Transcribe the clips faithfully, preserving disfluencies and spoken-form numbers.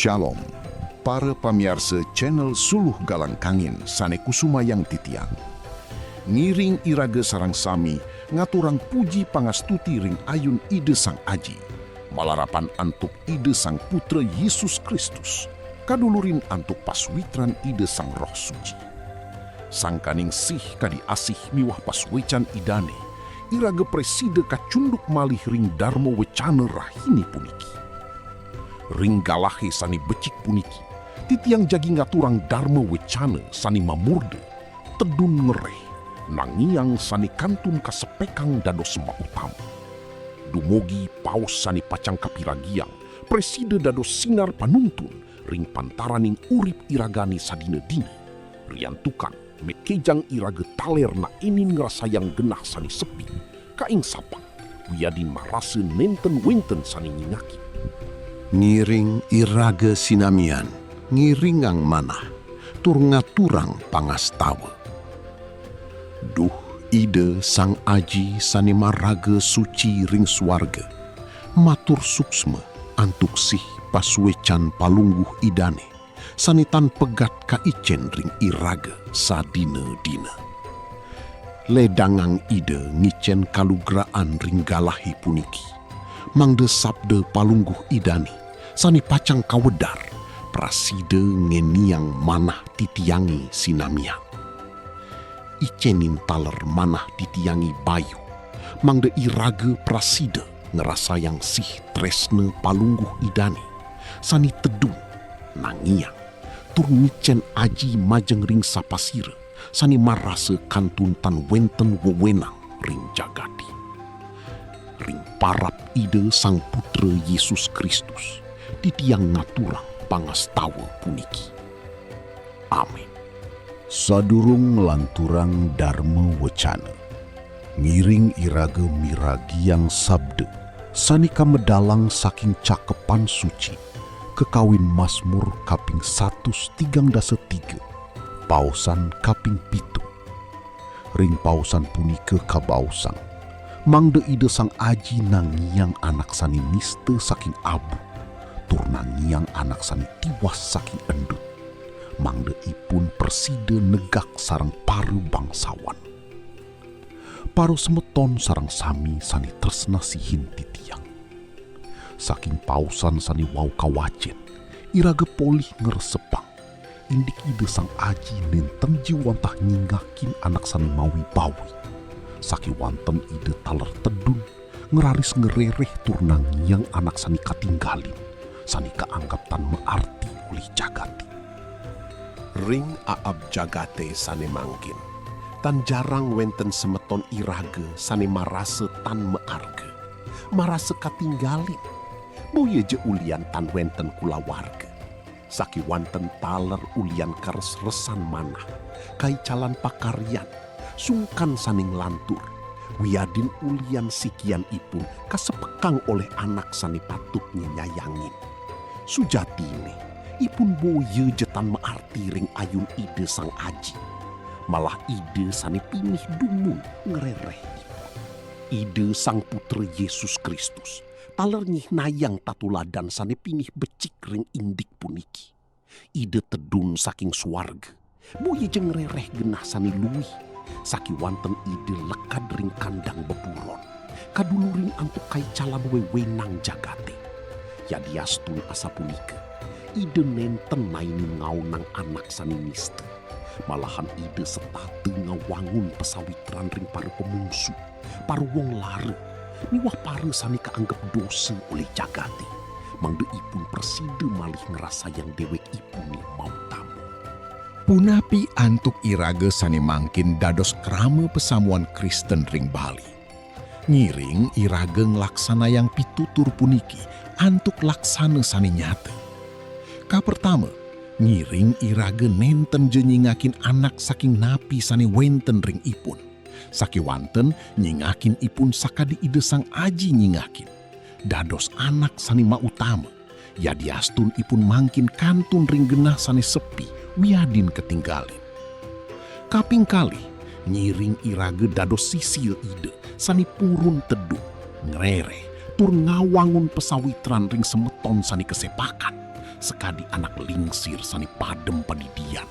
Shalom, para pamiarsa channel Suluh Galang Kangin sane kusumayang titiang. Ngiring iraga sareng sami ngaturang puji pangastuti ring ayun Ida Sang Aji, malarapan antuk Ida Sang Putra Yesus Kristus, kadulurin antuk pasuitran Ida Sang Roh Suci. Sangkaning sih kadi asih miwah pasuecan Idane, iraga prasida kacunduk malih ring darma wecana rahina puniki. Ring galahe sane becik puniki, titiang jagi ngaturang darma wecana sane mamurda, tedun ngereh, nangiang sane kantun kasepekang dados mautama. Dumugi paos sane pacang kapiragiang, prasida dados sinar panuntun ring pantaraning urip iragane sadina-dina, riantukan makejang iraga taler naenin ngrasayang genah sane sepi, kaengsapang, wiadin marasa nenten wenten sane nyingakin. Ngiring iraga sinamian, ngiringang manah, tur ngaturang pangastawa. Duh Ida Sang Aji sane maraga suci ring suarga, matur suksma antuk sih pasuecan Palungguh Idane, sane tan pegat kaicen ring iraga sadina-dina. Ledangang Ida ngicen kalugraan ring galahe puniki, mangda sabda Palungguh Idane sane pacang kawedar, prasida ngeniang manah titiange sinamian. Icenin taler manah titiange bayu, mangda iraga prasida ngrasayang sih tresna Palungguh Idane, sane tedun, nangiang, tur ngicen aji majeng ring sapasira, sane marasa kantun tan wenten wewenang ring jagate. Ring parab Ida Sang Putra Yesus Kristus, titiang ngaturang pangastawa puniki. Amin. Sadurung nglanturang darma wecana, ngiring iraga miragiang sabda sane kamedalang saking Cakepan Suci, kakawin Masmur kaping satus tigang dasa tiga, paosan kaping pitu. Ring paosan punika kabaosang, mangda Ida Sang Aji nangiang anak sane nista saking abu, tur nangiang anak sane tiwas saking endut, mangda ipun prasida negak sareng para bangsawan. Para semeton sareng sami sane tresna sihin titiang. Saking paosan sane wau kawacen, iraga polih ngresepang, indik Ida Sang Aji nenten ja wantah nyingakin anak sane mawi-bawi. Sakewanten Ida taler tedun, ngraris ngrereh tur nangiang anak sane katinggalin, sane kaanggap tan maarti olih jagate. Ring aab jagate sane mangkin, tan jarang wenten semeton iraga sane marasa tan maarga, marasa katinggalin, boya ja ulian tan wenten kulawarga. Sakewanten taler ulian karesresan manah, kaicalan pakaryan, sungkan sane nglantur, wiadin ulian sikian ipun kasepekang olih anak sane patut nyenyayangin. Sujatine, ipun boya ja tan maarti ring ayun Ida Sang Aji, malah Ida sane pinih dumun ngrereh ipun. Ida Sang Putra Yesus Kristus taler nyihnayang tatuladan sane pinih becik ring indik puniki. Ida tedun saking suarga, boya ja ngrereh genah sane luih, sakewanten Ida lekad ring kandang beburon, kadulurin antuk kaicalan wewenang jagate. Yadiastun asapunika, Ida nenten naenin ngaonang anak sane nista. Malahan Ida setata ngawangun pasawitran ring para pamungsu, para wong lara, miwah para sane kaanggep dosa olih jagate, mangda ipun prasida malih ngrasayang dewekipune mautama. Punapi antuk iraga sane mangkin dados krama pasamuan Kristen ring Bali? Ngiring iraga nglaksanayang pitutur puniki antuk laksana sane nyata. Kapertama, ngiring iraga nenten ja nyingakin anak saking napi sane wenten ring ipun. Sakewanten nyingakin ipun sakadi Ida Sang Aji nyingakin, dados anak sane mautama, yadiastun ipun mangkin kantun ring genah sane sepi wiadin katinggalin. Kaping kalih, ngiring iraga dados sisia Ida sane purun tedun, ngrereh, tur ngawangun pasawitran ring semeton sane kasepakan, sakadi anak lingsir sane padem padidian,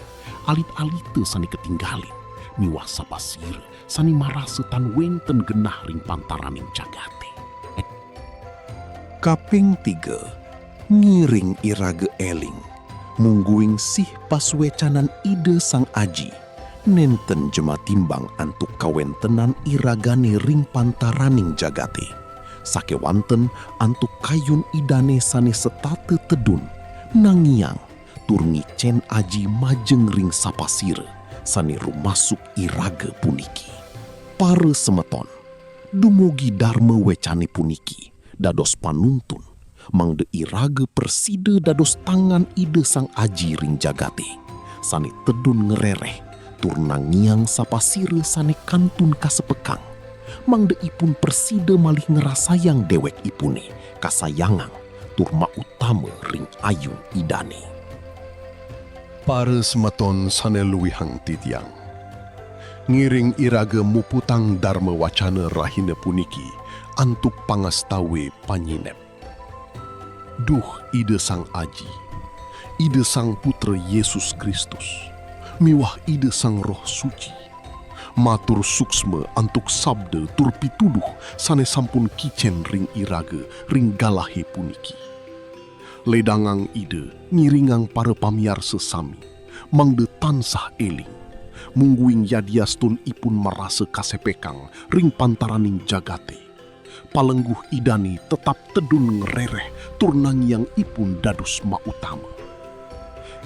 alit-alite sane katinggalin, miwah sapasira sane marasa tan wenten genah ring pantaraning jagate. Kaping tiga, ngiring iraga eling, mungguing sih pasuecanan Ida Sang Aji, nenten jematimbang antuk kawentenan iragane ring pantaraning jagate, sakewanten antuk kayun Idane sane setata tedun, nangiang tur ngicen aji majeng ring sapasira sane rumasuk iraga puniki. Para semeton, dumugi darma wecane puniki dados panuntun, mangda iraga prasida dados tangan Ida Sang Aji ring jagate, sane tedun ngrereh tur nangiang sapasira sane kantun kasepekang, mangda ipun prasida malih ngrasayang dewekipune kasayangang tur mautama ring ayun Idane. Para semeton sane luihang titiang, ngiring iraga muputang darma wacana rahina puniki antuk pangastawe panyinep. Duh Ida Sang Aji, Ida Sang Putra Yesus Kristus, miwah Ida Sang Roh Suci, matur suksma antuk sabda tur pituduh sane sampun kicen ring iraga ring galahe puniki. Ledangang Ida ngiringang para pamiarsa sami, mangda tansah eling, mungguing yadiastun ipun marasa kasepekang ring pantaraning jagate, palengguh Idane tetap tedun ngrereh tur nangiang ipun dados mautama.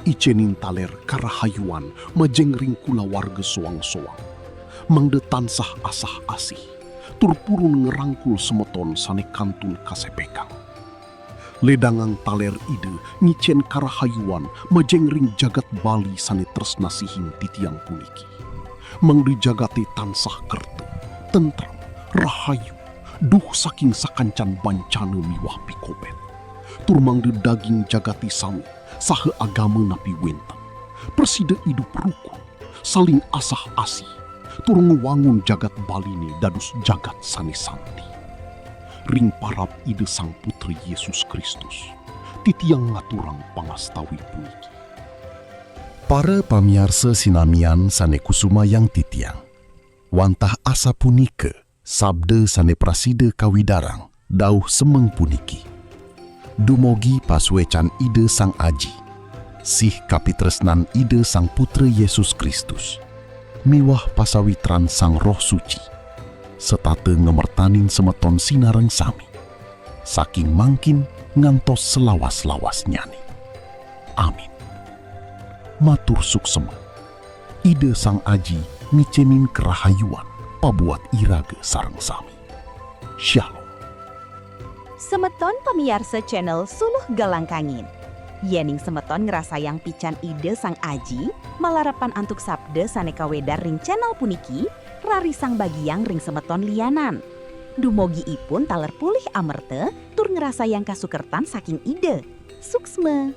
Icenin taler karahayuan majeng ring kulawarga soang-soang, mangda tansah asah-asih, tur purun ngrangkul semeton sane kantun kasepekang. Ledangang taler Ida ngicen karahayuan majeng ring jagat Bali sane tresnasihin titiang puniki. Mangda jagate tansah kerta, tentrem, rahayu, duh saking sakancan bancana miwah pikobet. Tur mangda daging jagate sami, saha agama napi wenten, prasida idup rukun, saling asah-asih, tur ngwangun jagat Baline dados jagat sane santi. Ring parab Ida Sang Putra Yesus Kristus, titiang ngaturang pangastawi puniki. Para pamiarsa sinamian sane kusumayang titiang, wantah asapunika sabda sane prasida kawidarang dauh semeng puniki. Dumugi pasuecan Ida Sang Aji, sih kapitresnan Ida Sang Putra Yesus Kristus, miwah pasawitran Sang Roh Suci, setata ngamertanin semeton sinareng sami, saking mangkin ngantos selawas-lawasnyane. Amin. Matur suksema. Ida Sang Aji ngicenin karahayuan pabuat iraga sareng sami. Shalom. Semeton pamiarsa channel Suluh Galang Kangin. Yening semeton ngrasayang pican Ida Sang Aji, malarapan antuk sabda sane kawedar ring channel puniki, rarisang bagiang ring semeton lianan. Dumugi ipun taler polih amerta tur ngrasayang kasukertan saking Ida. Suksma.